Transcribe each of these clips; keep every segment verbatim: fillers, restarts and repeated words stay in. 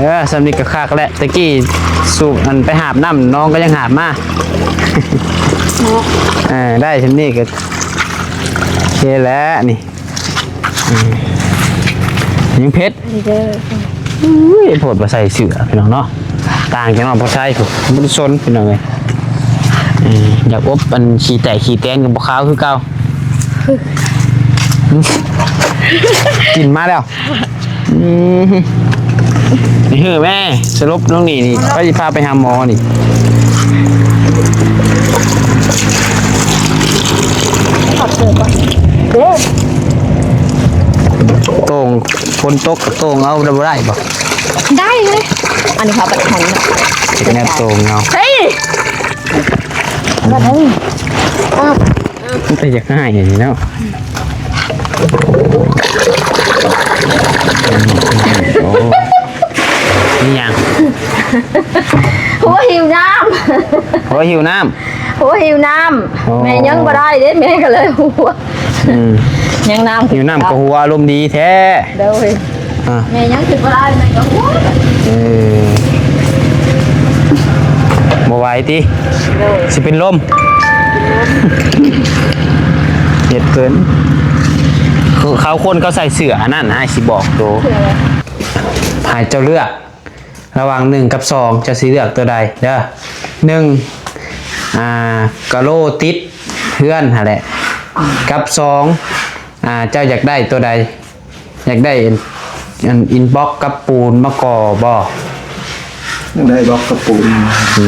เออ สำนี้ก็คักแล้ว ตะกี้สูบอันไปหาบน้ำ น้องก็ยังหาบมา เออ ได้สำนี้ก็โอเคแล้วนี่ อืม ยังเผ็ด นี่เด้อ อุ้ย โพดบ่ใส่เสื้อพี่น้องเนาะ ต่างจากน้องบ่ใส่ผู้บ่ได้สนพี่น้องเอ้ย เออ อยากอบอันขี้แตกขี้แตนกับบ่ขาวคือเก่า กินมาแล้ว อืม นี่คือแม่ สรุปน้องนี่นี่ ก็สิพาไปหาหมอนี่ ขอบเสิร์ฟก่อน เด้อ โต่ง ฝนตกก็โต่งเอาบ่ได้บ่ ได้เลย อันนี้เขาไปทัน เป็นแนวโต่งเอา เฮ้ย มันเป็นอยากง่ายอย่างนี้เนาะ โอ้ นี่ยัง หัวหิวน้ำ หัวหิวน้ำ หัวหิวน้ำ โอ้ แม่ยังบ่ได้เด้ แม่ก็เลยหัว อืม ยังน้ำ หิวน้ำก็หัว อารมณ์ดีแท้ โดย อ่ะ แม่ยังคิดบ่ได้ แม่ก็หัว เออ บ่ไหวติ โดย สิเป็นลม เฮ็ดเพิ่น คือเขาคนเขาใส่เสื้ออันนั้น อ้ายสิบอกโต เสื้ออะไร ให้เจ้าเลือก ระหว่างหนึ่งกับสอง เจ้าสิเลือกตัวใดเด้อ หนึ่ง อ่า กะโหลติดเฮือนหั่นแหละ กับสอง อ่า เจ้าอยากได้ตัวใด อยากได้อัน อันอินบล็อกกับปูนมาก่อบ่ อยากได้บล็อกกับปูน อื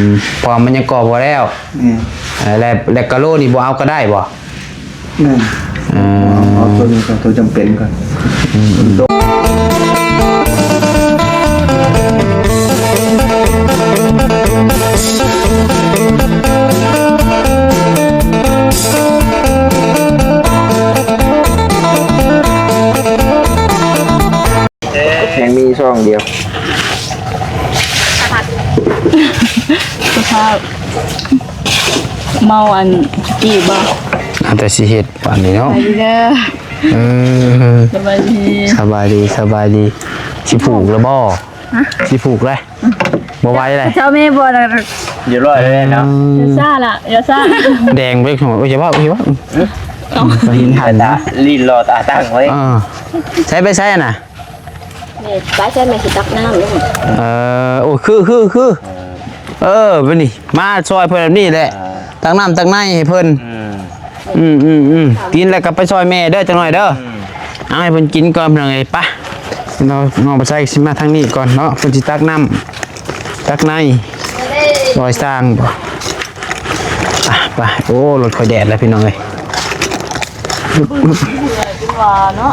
ม เพราะมันยังก่อบ่แล้ว แม่น เออ และ และกะโหลนี่บ่เอาก็ได้บ่ แม่น เออ เอาตัวนี้ก่อน ตัวจำเป็นก่อน อืม อืม ยังมีช่องเดียว สภาพ เมาอันกี้บ่ เอาแต่สิเฮ็ดปานนี้เนาะ ไปเด้อ เออ สบายดี สบายดี สบายดี สิผูกแล้วบ่ ฮะ สิผูกเลย บ่ไหวเลย เจ้าแม่บ่นะ อย่าร้อยเลยเนาะ อืม อย่าซ่าละ อย่าซ่า แดงไป โอ้ย อย่าว่า อย่าว่า เอา ไปหินหันนะ ลีนรอตาตั้งไว้ อ่า ใช้ไปใช้อะนะ แม่ไปใช้แม่สิตักน้ำลูก เออ โอ้ คือ คือ คือ เออ ไปนี่ มาซอยเพิ่นแบบนี้แหละ อ่า ตักน้ำตักในให้เพิ่น อืม อืม อืม อืม กินแล้วก็ไปซอยแม่เด้อจักหน่อยเด้อ อืม เอาให้เพิ่นกินก่อนพี่น้องเอ้ย ไป เราน้องไปใช้สิมาทางนี้ก่อนเนาะ เพิ่นสิตักน้ำ ตักใน ซอยสร้างบ่ อ่ะ ไป โอ้ รถข่อยแดดแล้วพี่น้องเอ้ย เนาะ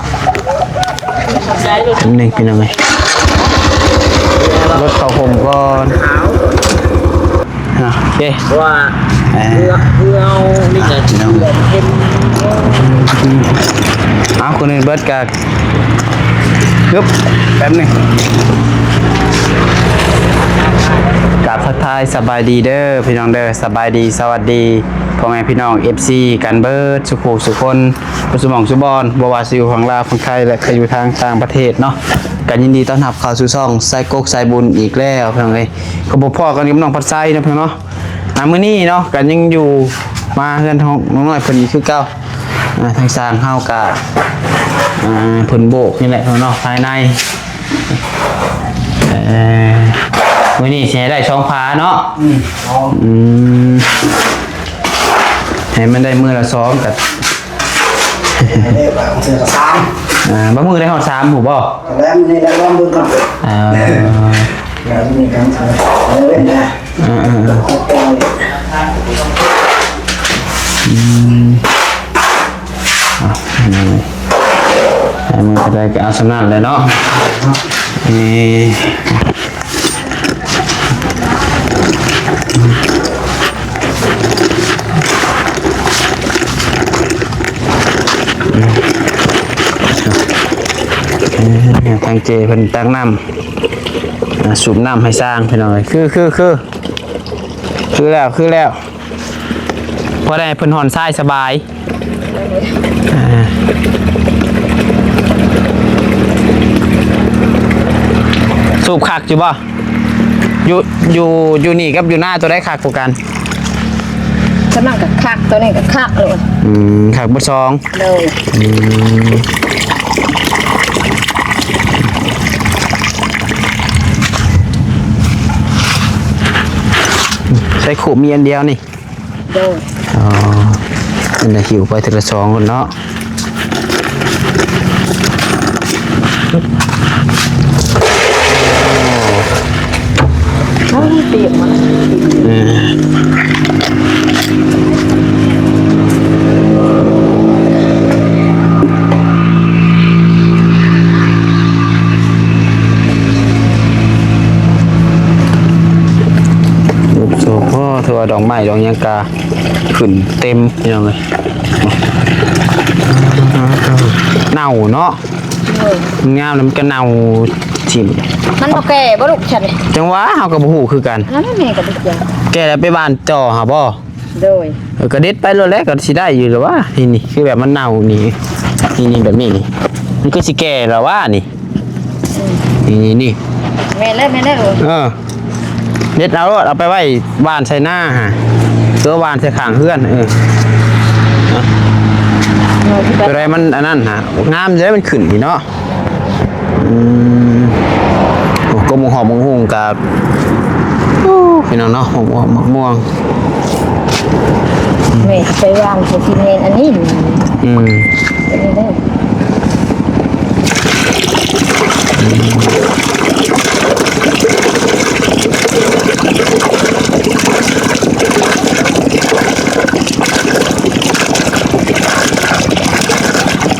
แป๊บนึงพี่น้องเอ้ย รถเข้าห่มก่อน อ่ะ โอเค เพราะว่า เออ เพื่อ เพื่อเอานี่ไง พี่น้อง เพื่อเอ็ม เอาคนอื่นเบิดกะ ปึ๊บ แป๊บหนึ่ง กราบทักทายสบายดีเด้อพี่น้องเด้อ สบายดี สวัสดี พ่อแม่พี่น้อง เอฟซี กันเบิดสุขสุขคน ผู้สุหม่องสุบอน บ่ว่าสิอยู่ฝั่งลาว ฝั่งไทย และก็อยู่ทางต่างประเทศเนาะ ก็ยินดีต้อนรับเข้าสู่ช่องสายกกสายบุญอีกแล้วพี่น้องเอ้ย ก็บ่พ้อกันกับน้องพัดไซเนาะพี่น้องเนาะ อ่า มื้อนี้เนาะ ก็ยังอยู่มาเฮือนของน้องน้อยเพิ่นอีกคือเก่า อ่า ทางสร้างเฮาก็ อ่า เพิ่นโบกนี่แหละเนาะ ภายใน เอ่อ มื้อนี้สิให้ได้สองฝาเนาะ อืม อืม ให้มันได้มื้อละสองก็ ได้บางเทื่อก็สาม อ่า บางมื้อได้ฮอดสามพู้นบ่ แล้วมื้อนี้ได้ลองเบิ่งก่อน อ่า แล้วมีการเสียเล่นนะ อ่า อ่า อ่า อืม อ่ะ นี่ ให้มันก็ได้ก็เอาสำนั้นแหละเนาะ นี่ เออ ทางเจเพิ่นตักน้ำ อ่า สูบน้ำให้สร้างพี่น้องเอ้ย คือ คือ คือ คือแล้ว คือแล้ว พอได้เพิ่นหอนทรายสบาย อ่า สูบคักอยู่บ่ อยู่ อยู่ อยู่นี่กับอยู่หน้าตัวใดคักกว่ากัน ตัวนั้นก็คัก ตัวนี้ก็คักเลย อืม คักเบิดสอง โดย อืม ใส่ขูบมีอันเดียวนี่ โดย อ๋อ มันจะหิวไปทีละสองคนเนาะ โอ้ย เปียกมา เออ โอ้โห ถือว่าดอกไม้ดอกหยังกะ ขึ้นเต็มพี่น้องเลย เน่าเนาะ เออ งามแล้วมันก็เน่าถิ่ม มันบ่แก่บ่ลูกฉันนี่ จังหวะเฮาก็บ่ฮู้คือกัน อันนั้นแม่ก็บ่เกี่ยว แก่แล้วไปหว่านต่อหาบ่ โดย เออ ก็เด็ดไปโลดแหละ ก็สิได้อยู่หรือวะ นี่ นี่ คือแบบมันเน่านี่ นี่ นี่ แบบนี้นี่ มันก็สิแก่แล้ววะนี่ นี่ นี่ นี่ แม่นแล้ว แม่นแล้ว เออ เด็ดเอาโลด เอาไปไว้หว่านใส่นาฮะ ตัวหว่านใส่ข้างเฮือน เออ เอา ตัวใดมันอันนั้นฮะ งามจะได้มันขึ้นนี่เนาะ อืม โอ้ ก็มะฮอกมะฮุ่งกับ โอ้ พี่น้องเนาะ มะม่วง มะม่วง แม่ไปหว่านใส่ที่แม่นอันนี้ อืม อันนี้เด้อ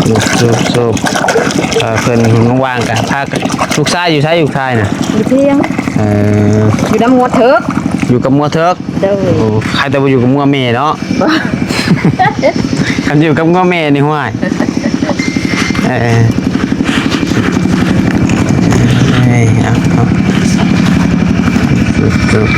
สูบ สูบ สูบ เอ่อ เพิ่นว่างๆ กะพากัน ลูกชายอยู่ไส ลูกชายน่ะ อยู่เที่ยง เอ่อ อยู่นำงัวเถิก อยู่กับงัวเถิก โดย โอ้ ใครแต่ว่าอยู่กับงัวแม่เนาะ บ่ คันอยู่กับงัวแม่นี่ห้วย เออ เอ้ย เอา เอา นี่ เอา เอา สูบ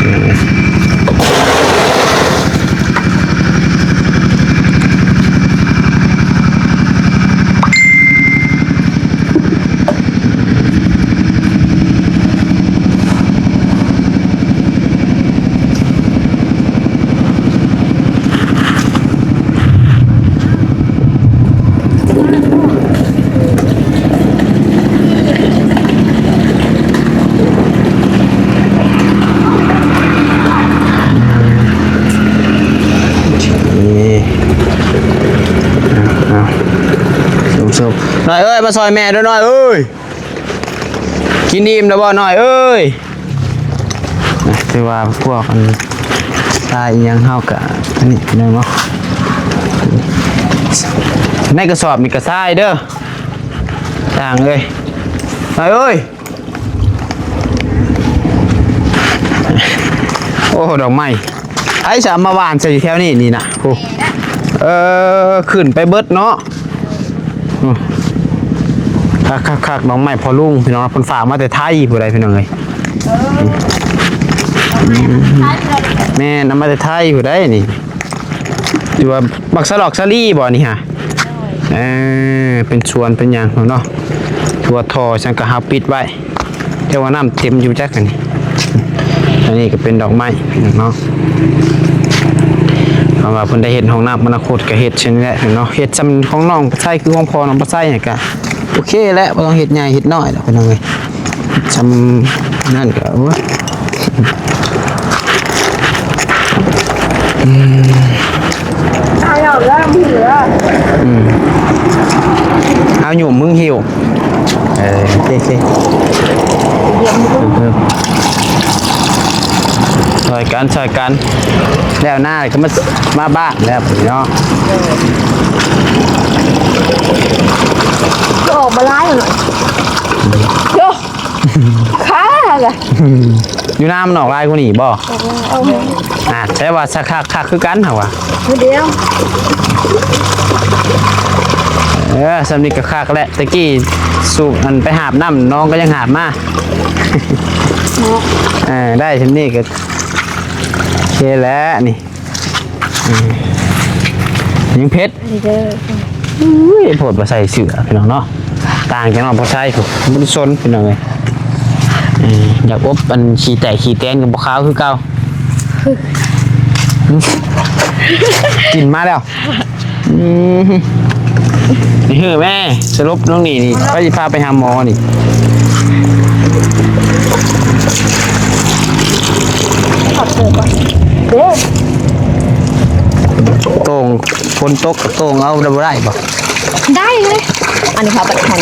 สูบ น้อยเอ้ย มาซอยแม่ด้วยน้อยเอ้ย กินอิ่มแล้วบ่น้อยเอ้ย นะ ถือว่าพวกอันทรายอิหยังเฮากะอันนี้พี่น้องเนาะ ในกระสอบมีกระทรายเด้อ ต่างเอ้ย น้อยเอ้ย โอ้ ดอกไม้ ไผจะเอามาหว่านใส่อยู่แถวนี้นี่นะ โอ้ เออ ขึ้นไปเบิดเนาะ อืม คักๆๆ ดอกไม้พ่อลุงพี่น้อง เพิ่นฝากมาแต่ไทยผู้ใดพี่น้องเอ้ย แม่น เอามาแต่ไทยผู้ใดนี่ ถือว่าบักสะหลอกสะหลีบ่นี่ฮะ เออ เป็นสวนเป็นหยังเนาะ ถือว่าท่อฉันก็หาปิดไว้ แต่ว่าน้ำเต็มอยู่จักอันนี้ อันนี้ก็เป็นดอกไม้เนาะ เพราะว่าเพิ่นได้เฮ็ดห้องน้ำอนาคตก็เฮ็ดเช่นนี้แหละเนาะ เฮ็ดซ้ำของน้องปลาไส้คือของพ่อน้องปลาไส้เนี่ยก็โอเคแหละ บ่ต้องเฮ็ดใหญ่เฮ็ดน้อยดอกพี่น้องเอ้ย ซ้ำนั่นก็ โอ้ย อืม เอาแล้วมึงเหลือ อืม เอาอยู่มึงหิว เออ โอเค โอเค เดี๋ยวมึง เออ ช่วยกัน ช่วยกัน แล้วหน้าก็มา มาบ้านแล้วเนาะ ก็ออกมาไล่หน่อย โย ขาละ อยู่น้ำมันออกลายกว่านี้บ่ เอา อ่า แต่ว่าสักคักคักคือกันเหรอวะ เดี๋ยว เออ สำนีก็คักแหละ ตะกี้สูบมันไปหาบน้ำน้องก็ยังหาบมา เนาะ เออ ได้สำนีก็โอเคแล้วนี่ อืม ยังเผ็ด นี่เด้อ อุ้ย โพดบ่ใส่เสื้อพี่น้องเนาะ ต่างจากน้องบ่ใส่ผู้บ่ได้สนพี่น้องเอ้ย อยากอบอันขี้แตกขี้แตนกับบ่ขาวคือเก่า กินมาแล้ว อืม นี่คือแม่ สรุปน้องนี่นี่ ก็จะพาไปหาหมอนี่ ขอดเสิร์ฟก่อนเด้อ โต่งฝนตกกับโต่งเอาได้บ่ได้บ่ ได้เลย อันนี้เขาไปทัน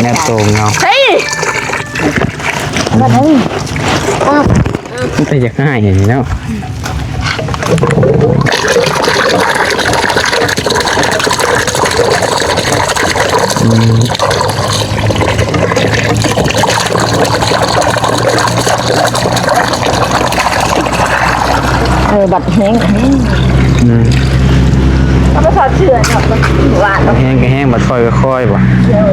แนบโต่งเอา เฮ้ยมาเฮ้ย มันเป็นอยากง่ายอย่างนี้เนาะ เออ บัดแห้งแห้ง อืม เขาไปถอดเสื้อเนาะหวาน แห้งก็แห้งบัดค่อยก็ค่อยบ่ เดี๋ยว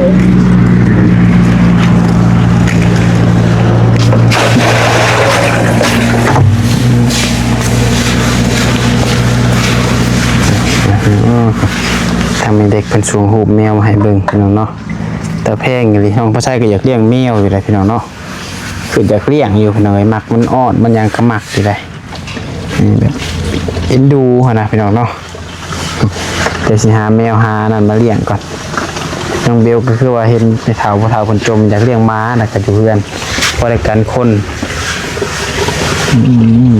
ทำให้เด็กเป็นสูงหูปแมวมาให้เบิ่งพี่น้องเนาะ แต่แพงอยู่ดิน้องพ่อชายก็อยากเลี้ยงแมวอยู่เลยพี่น้องเนาะ คืออยากเลี้ยงอยู่พี่น้องเอ้ยมักมันอ้อนมันยังก็มักอยู่เลย นี่แบบเอ็นดูหั้นนะพี่น้องเนาะ เดี๋ยวสิหาแมวหานั่นมาเลี้ยงก่อน น้องเบลก็คือว่าเห็นในเฒ่าผู้เฒ่าคนจมอยากเลี้ยงหมานะก็อยู่เฮือนพอได้กันคน อืม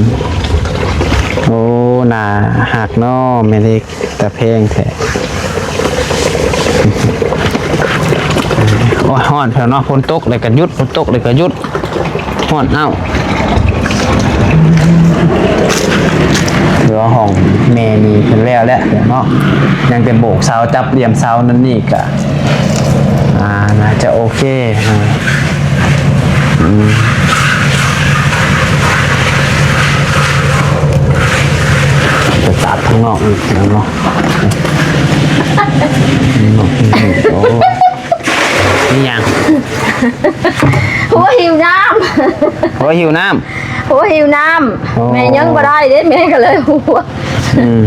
โอ้น่าฮักเนาะแม่เล็ก แต่แพงแท้ โอ้ยฮ้อนแท้เนาะ ฝนตกเลยก็หยุด ฝนตกเลยก็หยุด ฮ้อนเอ้า เหลือห้องแม่นี่เพิ่นแล้วแหละเนาะ ยังแต่โบกเสาจับเหลี่ยมเสานั่นนี่ก็ อ่า น่าจะโอเคนะ อืม ไปตัดข้างนอกอีกแล้วเนาะ โอ้ นี่ยัง หัวหิวน้ โอ้ยหิวน้ ำหัวหิวน้ อ๋อ ำแม่ยังบ่ได้เด้แม่ก็เลยหัว ำอืม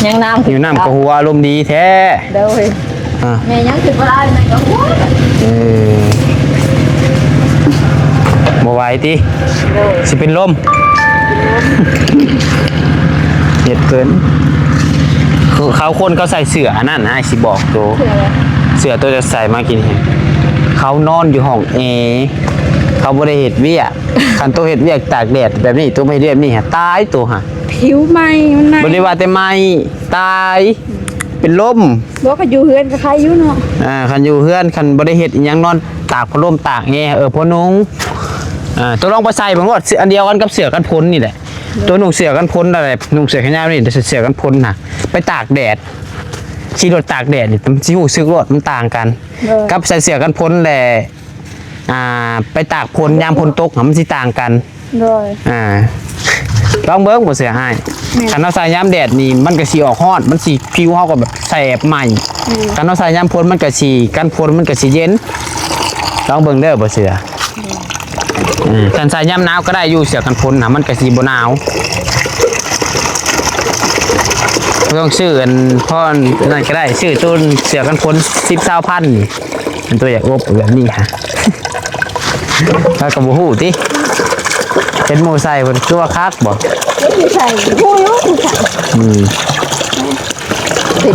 ยังน้ำ หิวน้ำก็หัวอารมณ์ดีแท้ เด้อ อ่ะ แม่ยังขึ้นบ่ได้แม่ก็หัว เออบ่ไหวติ เด้อ สิเป็นลม เฮ็ดเกิน คือเขาคนเขาใส่เสื้ออันนั้นนะ สิบอกโต เสื้ออะไร เสื้อโตจะใส่มากิน เขานอนอยู่ห้องแอร์ เขาบ่ได้เฮ็ดเวียก คันโตเฮ็ดเวียกตากแดดแบบนี้ โตไม่เฮ็ดเวียกนี่ฮะ ตายโตฮะ ผิวไหม้มันไหม้ บ่ได้ว่าแต่ไหม้ ตาย เป็นลม บอกก็อยู่เฮือนก็ใครอยู่เนาะ อ่า คันอยู่เฮือน คันบ่ได้เฮ็ดอิหยังนอนตากพัดลมตากแอร์ เออ พอนุ่ง อ่า โตลองไปใส่เบิ่งโลด เสื้ออันเดียวกันกับเสื้อกันฝนนี่แหละ โตนุ่งเสื้อกันฝนอะไร นุ่งเสื้อแขนยาวนี่ เสื้อกันฝนน่ะ ไปตากแดด ขี่รถตากแดดนี่ มันสิรู้สึกโลด มันต่างกัน เออ กับใส่เสื้อกันฝนแหละ อ่า ไปตากฝนยามฝนตกน่ะ มันสิต่างกัน โดย อ่า ลองเบิ่งบ่เสียหาย แม่น คันเราใส่ยามแดดนี่ มันก็สิออกร้อน มันสิผิวเฮาก็แบบแสบไหม้ อืม คันเราใส่ยามฝนมันก็สิกันฝน มันก็สิเย็น ลองเบิ่งเด้อบ่เสีย อืม คันใส่ยามหนาวก็ได้อยู่ เสื้อกันฝนน่ะ มันก็สิบ่หนาว บ่ต้องซื้ออัน พออันนั้นก็ได้ ซื้อตัวเสื้อกันฝนสิบ ซาวพันนี่ เป็นตัวอยากอบแบบนี้ฮะ แล้วก็บ่ฮู้ติ เป็นหมู่ใส่เพิ่นคือว่าคักบ่ ไม่ใช่ผู้รู้ผู้ใส่ อืม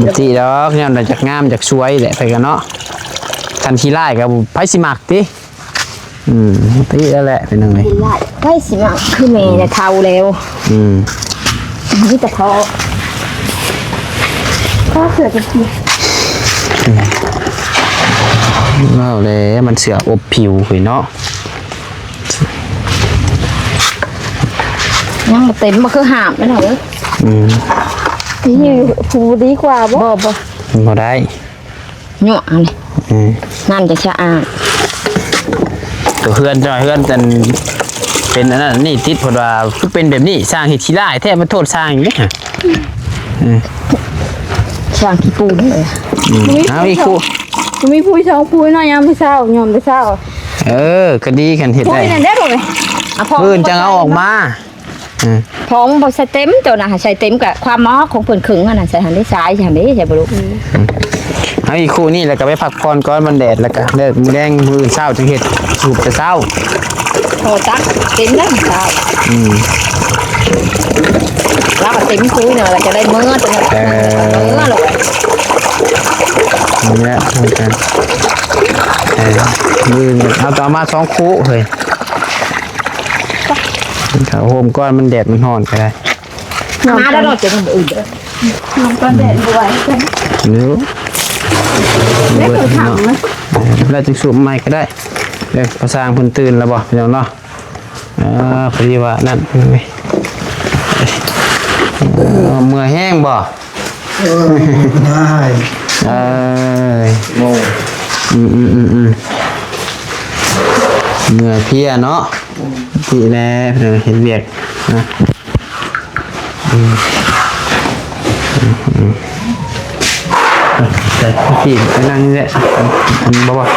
บ่ติดอก ย้อนว่าจักงามจักสวยแหละ ไปกันเนาะ คันขี้ร้ายก็ไผสิมักติ อืม ติแล้วแหละ เป็นจั่งใด๋ ไล่ไล่สิมาคือแม่เนี่ยเฒ่าแล้ว อืม นี่แต่เขาก็เกิดเป็น เว้าแล้วมันเสื้ออบผิวเฮ้ยเนาะ ยังบ่เต็มบ่คือหามไม่หน่อย อืม นี่ผู้ดีกว่าบ่ บ่ได้ เนาะอันนี้ อืม นั่นจะสะอาด ตัวเฮือนจ้ะ เฮือนจั่นเป็นอันนั้นนี่ติดเพิ่นว่าคือเป็นแบบนี้ สร้างเฮ็ดขี้ร้ายแท้ มาโทษสร้างอีกเด้อ อืม สร้างขี้ปูนเลย อืมเอาอีกคู่ มีผู้สองผู้น้อยยามมื้อเช้ายามมื้อเช้า เออ ก็ดีคันเฮ็ด ผู้ ได้ นั่นได้บ่แม่อ่ะพอ มื้ออื่นจั่งเอาออกมา อืม พอมันบ่ใส่เต็มตัวนะใส่เต็มกับความหมอของเพิ่นครึ่งอันน่ะใส่หันได้ซ้ายใส่หันได้ใส่บ่รู้ เอาอีกคู่นี่แล้วก็ไปพักผ่อนก่อน มันแดด แล้วก็เลิกมื้อแลง มื้ออื่นเช้าจั่งเฮ็ด สูบแต่เช้า โอ้ ตักเต็มแล้วค่ะ อืม แล้วก็เต็มถ้วยนะ เราจะได้เมื่อตัวนั้น เออ เมื่อเลย เนี่ยเหมือนกัน เออ มือเอาต่อมาสองคู่เฮ้ย เขาโฮมก้อนมันแดดมันฮ้อนก็ได้ มาแล้วเราจะทำอื่นเด้อ น้องก็แดดบ่ไหว เดี๋ยว ไม่เคยทำนะ เออ แล้วจึงสูบใหม่ก็ได้ เดี๋ยวพอสร้างเพิ่นตื่นแล้วบ่พี่น้องเนาะ อ่า พอดีว่านั่น เออ เมื่อยแฮงบ่ เออ ได้ เอ้ย โอ้ อืม อืม อืม อืม เมื่อยเพลียเนาะ ที่แน่เพิ่นเฮ็ดเวียกนะ อืม อืม อืม แต่พี่ไปนั่งนี่แหละ อัน อันบ่ว่า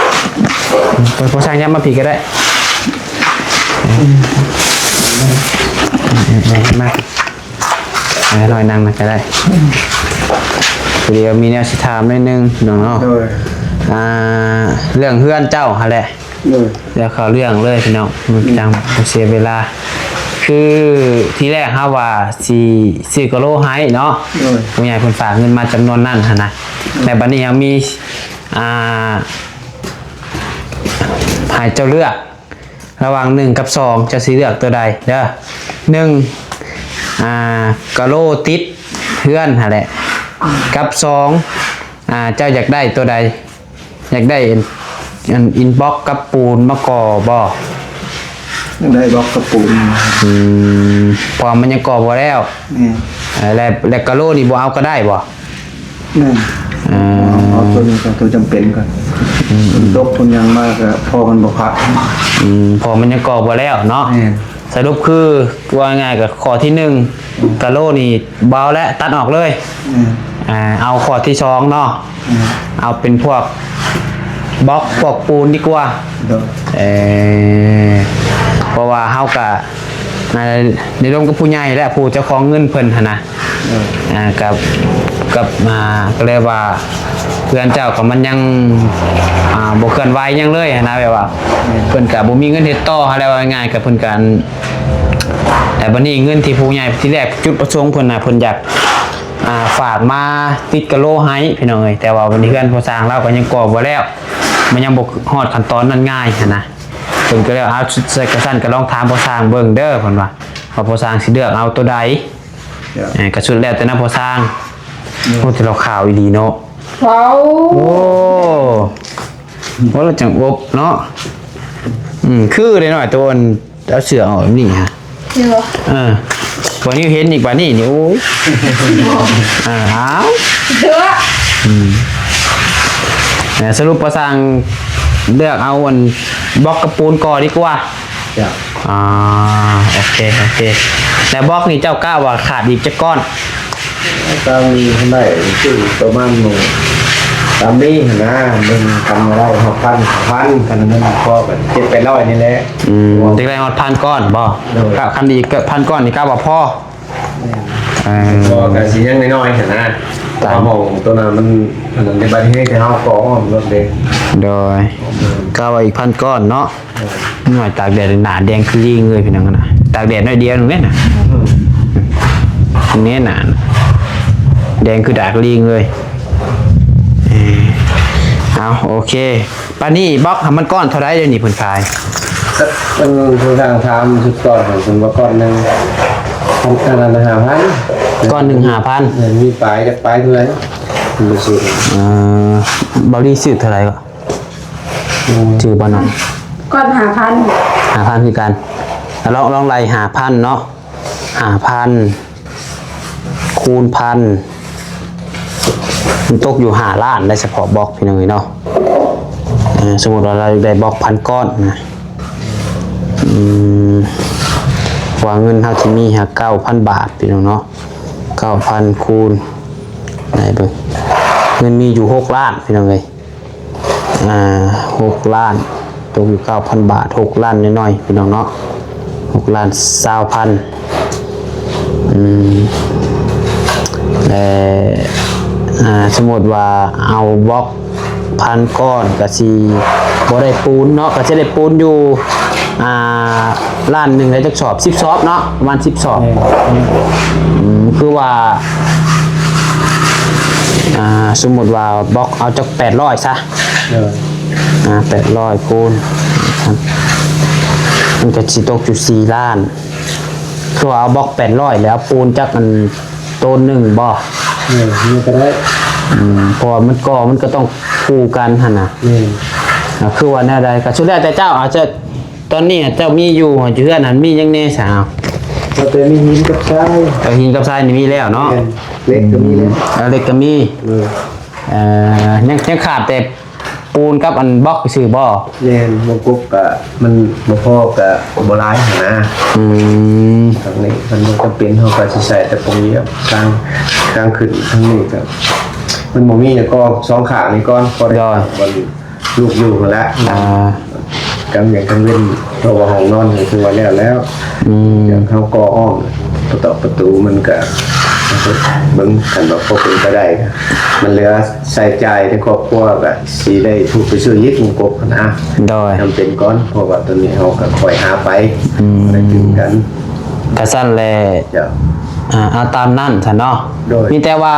ไป พอสร้างย้ำมาพี่ก็ได้ อืม อืม อืม มา อ่า หน่อยนั่งนะก็ได้ เดี๋ยวมีแนวสิถามนิดนึงน้องเนาะ โดย อ่า เรื่องเฮือนเจ้าหั่นแหละ โดย เดี๋ยวเข้าเรื่องเลยพี่น้อง จั่งบ่เสียเวลา คือทีแรกเฮาว่าสิซื้อกะโหลให้เนาะ โดย ผู้ใหญ่เพิ่นฝากเงินมาจำนวนนั้นหั่นนะ แต่บัดนี้ยังมี อ่า ให้เจ้าเลือก ระหว่างหนึ่งกับสอง เจ้าสิเลือกตัวใดเด้อ หนึ่ง อ่า กะโหลติดเฮือนหั่นแหละ กับสอง อ่า เจ้าอยากได้ตัวใด อยากได้อัน อันอินบล็อกกับปูนมาก่อบ่ อยากได้บล็อกกับปูน อืม เพราะมันยังก่อบ่แล้ว แม่น เออ และ และกะโหลนี่บ่เอาก็ได้บ่ แม่น อ่า เอาตัวนี้ก่อน ตัวจำเป็นก่อน อืม ฝนตกฝนหยังมาก็พอมันบ่พัก อืม พอมันยังก่อบ่แล้วเนาะ แม่น สรุปคือว่าง่ายกับข้อที่หนึ่ง กะโหลนี่บ่เอาและตัดออกเลย แม่น อ่า เอาข้อที่สองเนาะ แม่น เอาเป็นพวกบล็อกพวกปูนดีกว่า โดย เออ เพราะว่าเฮากะ อ่า ได้ร่วมกับผู้ใหญ่และผู้เจ้าของเงินเพิ่นหั่นนะ เออ อ่า กับ กับ อ่า ก็เลยว่าเพื่อนเจ้าก็มันยัง อ่า บ่เคลื่อนไหวหยังเลยหั่นนะ แบบว่า อืม เพิ่นก็บ่มีเงินเฮ็ดต่อหั่นแหละ ว่าง่ายๆ ก็เพิ่นก็ แต่บัดนี้เงินที่ผู้ใหญ่ที่แรกจุดประสงค์เพิ่นน่ะ เพิ่นอยาก อ่า ฝากมาติดกะโหลให้พี่น้องเอ้ย แต่ว่าบัดนี้เฮือนพ่อสร้างลาวก็ยังก่อบ่แล้ว มันยังบ่ฮอดขั้นตอนนั้นง่ายหั่นนะ เพิ่นก็เลยเอาชุดใส่กระชั้นก็ลองถามพ่อสร้างเบิ่งเด้อ เพิ่นว่า ว่าพ่อสร้างสิเลือกเอาตัวใด ครับ เอ่อกระชุดแล้วแต่นะพ่อสร้าง อืม โอ้ แต่เราขาวอีหลีเนาะ ว้าว โอ้ ว่าเราจังอบเนาะ อืม คือได้หน่อยตัวอันเอาเสื้อออกแบบนี้ฮะ เสื้อ เออ วันนี้เห็นอีกวันนี้นี่ โอ้ย อ่า อ้าว เสื้อ อืม อ่า สรุปพ่อสร้างเลือกเอาอันบล็อกกับปูนก่อดีกว่า จ้ะ อ่า โอเค โอเค แล้วบล็อกนี่เจ้ากะว่าขาดอีกจักก้อน ตามนี้ได้ คือประมาณหนึ่ง ตามนี้นะ หนึ่งพันได้ หกพัน พัน กัน เงินพอกัน เจ็ดแปดร้อยนี่แหละ อืม จักได้ฮอดพันก้อนบ่ โดย กะคันอีกก็พันก้อนนี่กะว่าพอ เออ พอกันสิยังน้อยๆหั่นนะ ตาม เพราะว่าหม่องตัวนั้นมัน อันนั้นในบัดนี้แต่เฮาก็อ้อมรถเด้ โดย กะว่าอีกพันก้อนเนาะ หน่อยตากแดดหนาแดงคือลิงเลยพี่น้องนะ ตากแดดหน่อยเดียวนึงเนี่ยนะ อืม เนี่ยหนา แดงคือดากลิงเลย เออ เอา โอเค ปานนี้บล็อกให้มันก้อนเท่าไรเดี๋ยวนี้เพิ่นขาย เออ เพิ่นสั่งถามชุดก้อนของเพิ่นว่าก้อนหนึ่ง อันนั้นห้าพัน ก้อนหนึ่งห้าพัน เออ มีปลายจักปลายเท่าไหร่ มันบ่ซื้อ เออ บาวลี่ซื้อเท่าไหร่ก็ อืม ซื้อบ่น้อง ก้อนห้าพัน ห้าพันคือกัน ลอง ลองไล่ห้าพันเนาะ ห้าพัน คูณพัน มันตกอยู่ห้าล้านได้เฉพาะบล็อกพี่น้องเอ้ยเนาะ เอ่อ สมมุติว่าเราได้บล็อกพันก้อนนะ อืม ว่าเงินเฮาที่มีหาเก้าพันบาทพี่น้องเนาะ เก้าพันคูณ ไหนเบิ่ง เงินมีอยู่หกล้านพี่น้องเอ้ย อ่า หกล้าน ตกอยู่เก้าพันบาท หกล้านน้อยๆ พี่น้องเนาะ หกล้านซาวพัน อืม แต่ อ่า สมมุติว่าเอาบล็อกพันก้อนก็สิบ่ได้ปูนเนาะ ก็สิได้ปูนอยู่ อ่า ล้านหนึ่งได้จักสอบ สิบสอบเนาะ ประมาณ สิบสอบ แม่น อืม คือว่า อ่า สมมุติว่าบล็อกเอาจัก แปดร้อย ซะ เออ อ่า แปดร้อย คูณ มันก็สิตกอยู่ สี่ ล้าน คือว่าเอาบล็อก แปดร้อย แล้วเอาปูนจักอัน โตนหนึ่งบ่ เออ นี่ก็ได้ อืม เพราะว่ามันก่อ มันก็ต้องคู่กันหั่นน่ะ แม่น อ่า คือว่าแนวใดก็สุดแล้วแต่เจ้า อาจจะ ตอนนี้เจ้ามีอยู่เฮือนหั้นมีหยังแหน่ซะ ก็แต่มีหินกับทราย เอาหินกับทรายนี่มีแล้วเนาะ แม่น เหล็กก็มีแล้ว เอาเหล็กก็มี เออ เอ่อ ยัง ยังขาดแต่ปูนกับอันบล็อกซื่อบ่ แม่น บ่กบก็มันบ่พอก็บ่หลายหั้นนะ อืม ทางนี้มันบ่จำเป็น เฮาก็สิใส่แต่ตรงนี้ครับ ทาง ทางขึ้นทางนี้ก็ มันบ่มี แล้วก็สองข้างนี้ก่อน พอได้ โดย มัน ลูกอยู่หั้นแหละ อ่า กลางเวียนกลางเว็น เพราะว่าห้องนอนนี่คือว่าแล้วแล้ว อืม เดี๋ยวเขาก่ออ้อม ประตู ประตูมันก็ เบิ่งกันว่าพอเป็นไปได้ มันเหลือใช้จ่ายในครอบครัวก็สิได้ทุกไปซื้ออีกวงกบนะ โดย จำเป็นก่อน เพราะว่าตอนนี้เขาก็ค่อยหาไป อืม ได้กินกัน กะซั่นแหละ จ้ะ อ่า เอาตามนั้นซะเนาะ โดย มีแต่ว่า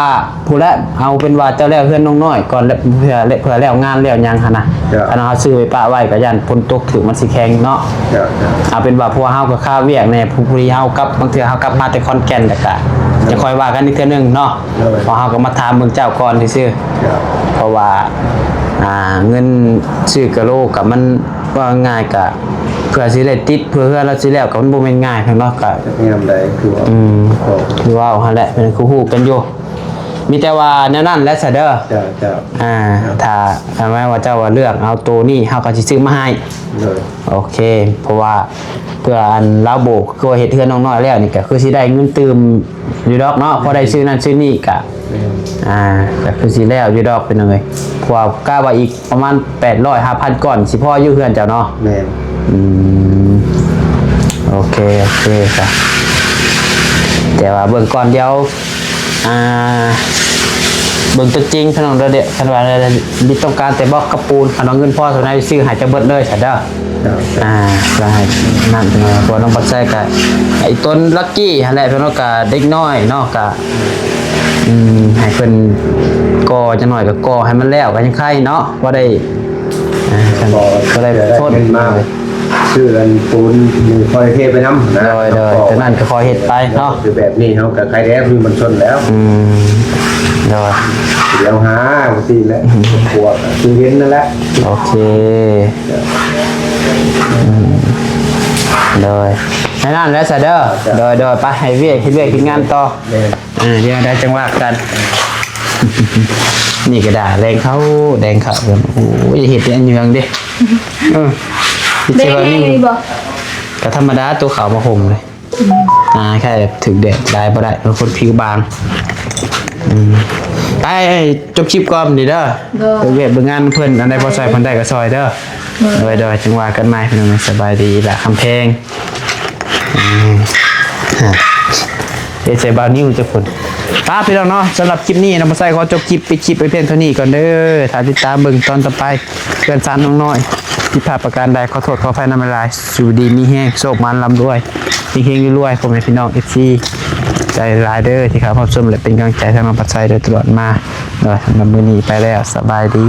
ผู้ละ เอาเป็นว่าเจ้าแล้วเฮือนน้องน้อยก่อน และเพื่อ และเพื่อแล้วงานแล้วหยังหั่นนะ จ้ะ คันเฮาซื้อไปปะไว้ก็ย่านฝนตกถืกมันสิแข็งเนาะ จ้ะ จ้ะ เอาเป็นว่าพวกเฮาก็คาเวียกแหน่ ผู้ ผู้ที่เฮากลับ บางเทื่อเฮากลับมาแต่ขอนแก่นแล้วก็ จะค่อยว่ากันอีกเทื่อหนึ่งเนาะ โดย เพราะเฮาก็มาถามเบิ่งเจ้าก่อนซื่อๆ จ้ะ เพราะว่า อ่า เงินซื้อกะโหลกับมัน ว่าง่ายกะ เพื่อสิได้ติด เพื่อเฮือนเราสิแล้วกะมันบ่แม่นง่ายเนาะ กะ จักยามใดคือว่า อืม โอ้ คือว่าหั่นแหละ เป็นคือฮู้กันอยู่ มีแต่ว่าแนวนั้นแหละซะเด้อ จ้ะ จ้ะ อ่า ถ้า ถ้าแม้ว่าเจ้าว่าเลือกเอาโตนี้ เฮาก็สิซื้อมาให้ โดย โอเค เพราะว่าเพื่ออันลาวโบกคือว่าเฮ็ดเฮือนน้องน้อยแล้วนี่ก็คือสิได้เงินตื่มอยู่ดอกเนาะ พอได้ซื้อนั่นซื้อนี่กะ แม่น อ่า ก็คือสิแล้วอยู่ดอกพี่น้องเอ้ย เพราะว่ากะว่าอีกประมาณ แปดร้อย ห้าพัน ก่อน สิพออยู่เฮือนเจ้าเนาะ แม่น อืม โอเค โอเคจ้ะ แต่ว่าเบิ่งก่อนเดี๋ยว อ่า เบิ่งตัวจริงพี่น้องเด้อ เด้อ คันว่ามีต้องการแต่บล็อกกับปูน คันว่าเงินพอเท่าใดซื้อให้เจ้าเบิดเลยซะเด้อ ครับ อ่า ก็ให้นั่นพี่น้อง เพราะน้องปัดไซก็ไอ้ต้นลักกี้หั่นแหละพี่น้อง ก็เด็กน้อยเนาะ ก็ อืม ให้เพิ่นก่อจักหน่อยก็ก่อให้มันแล้วก็ยังไคเนาะ บ่ได้ อ่า ก็ได้ เดี๋ยวได้ ทน เงินมา ซื้ออันปูนนี่ค่อยเทไปนำนะ โดย โดย ครับ ตัวนั้นก็ค่อยเฮ็ดไปเนาะ คือแบบนี้เฮาก็ใครแด้คือมันชนแล้ว อืม โดย เดี๋ยวหาบางทีแหละ อืม ปวดคือเห็นนั่นแหละ โอเค อืม โดย ให้นั่นแหละซะเด้อ จ้ะ โดย โดย ไป ให้เวียก เฮ็ดเวียก เฮ็ดงานต่อ แม่น อ่า เดี๋ยวได้จังหวะกัน นี่ก็ได้ แรงเข้า แรงเข้า โอ้ย เฮ็ดอันเยืองเด้ เออ แดงแห้งนี่บ่ ก็ธรรมดา ตัวขาวมาห่มเลย อ่า แค่ถือแดดได้บ่ได้ เป็นคนผิวบาง อืม ไป จบคลิปก่อนนี่เด้อ โดย ไปเวียกเบิ่งงานเพิ่น อันใดพอซอยเพิ่นได้ก็ซอยเด้อ โดย โดย โดย จังหวะกันใหม่พี่น้อง สบายดีละคำแพง อืม ฮะ เอเจบาวนิวเจ้าคุณ ป้าพี่น้องเนาะ สำหรับคลิปนี้นะ พอซอยขอจบคลิป ปิดคลิปไปเพียงเท่านี้ก่อนเด้อ ถ้าติดตามเบิ่งตอนต่อไป เพื่อนซานน้องน้อย ผิดพลาดประการใด ขอโทษขออภัยนำหลายๆ สู่ดีมีแฮง โชคมันร่ำรวย เฮงๆ รวยๆ พ่อแม่พี่น้อง เอฟซี ใจหลายเด้อ ที่เข้ามารับชมและเป็นกำลังใจทางน้องปัดไซโดยตลอดมา เนาะ สำหรับมื้อนี้ไปแล้ว สบายดี